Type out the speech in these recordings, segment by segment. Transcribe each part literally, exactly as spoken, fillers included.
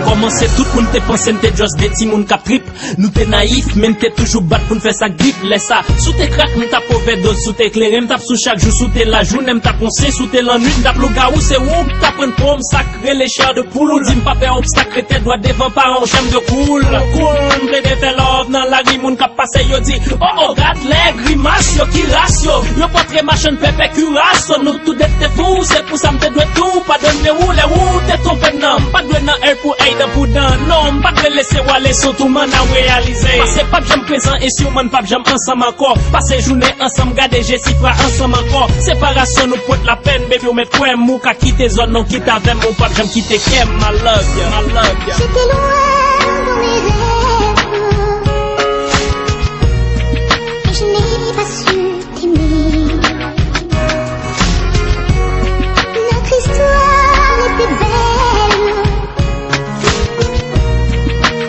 Kòmanse tout moun te panse n te just de timoun k ap trip. Nou te nayif, men n te toujou bat pou n fè sa k grip. Lè sa, si w te krak, m t ap ovèdoz, si w te klere, m t ap sou chak jou, si w te lajounen, m t ap wonse, si w te lannwit, m t ap lougawou, se ou k t ap rann po m sa k rele chè de poul. Ou di m pa pè obstak, rete dwat devan, pa yon janm de koul. Koul, m plede fè love nan lari, moun k ap pase, yo di, oh, oh, gad lè grimas yo, ki ras yo. Yo pòtre machann pèpè kiras, nou tou de te fou, se pou sa m te dwe tou padone ou lè ou te twonpe m nan. M pa dwe nan èy pou èy, dan pou dan, non, m pa dwe lese w ale, se w tou m ann a reyalize. Pase p ap janm prezan e si w mann p ap janm ansanm ankò. Pase jounen ansanm, gade je sifra ansanm ankò. Separasyon nou pot lapèn, baby, ou mèt kwè m, ou ka kite zòn nan, kit avè m, ou p ap janm kite kè m, my love ya, my love ya. J'étais loin dans mes rêves, et je n'ai pas su t'aimer. Notre histoire n'est plus belle,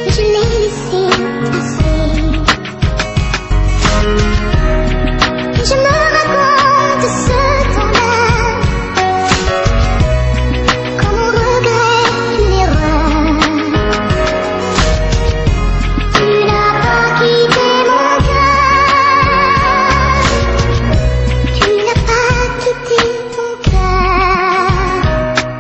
et je l'ai laissée passer. Et je me raconte ce temps-là comme on regrette une erreur. Tu n'as pas quitté mon cœur. Tu n'as pas quitté mon cœur.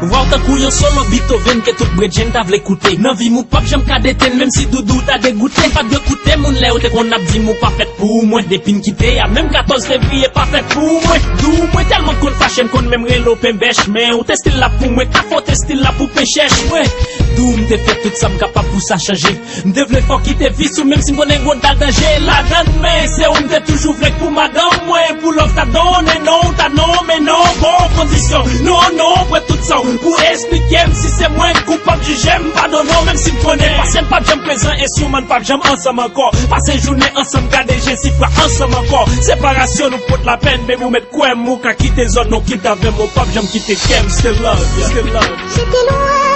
Vwa w tankou yon solo Beethoven ke tout bredjen ta vle koute. Nan vi m ou p ap janm ka detenn, menm si doudou ta degoute. M pa t dwe koute moun lè yo te konn ap di m ou pa fèt pou mwen. Depi n kite a, menm katòz fevriye pa fèt pou mwen. Dou mwen tèlman konn fache, m konn menm rele w penbèch. Men ou te still la pou mwen, kafou te still la pou penchèch mwen. Dou m te fè tout sa m kapab pou sa chanje. M te vle fè w kite vis ou, menm si m konnen gwo dal danje ladann. Men se ou m te toujou vle k pou madanm mwen. Pou love ta donnen non, ta nonmen non, gon kondisyon. Non, non, pran tout sa w pou esplike m. Si se mwen k koupab, jije m, padone w, menm si m konnen pase n p ap janm prezan e si w mann p ap janm ansanm ankò. Pase jounen ansanm, gade je sifra ansanm ankò. Separasyon nou pot lapèn, baby, ou mèt kwè m, ou ka kite zòn nan, kit avè m, ou p ap janm kite kè m. Still love, yeah, still love. J'étais loin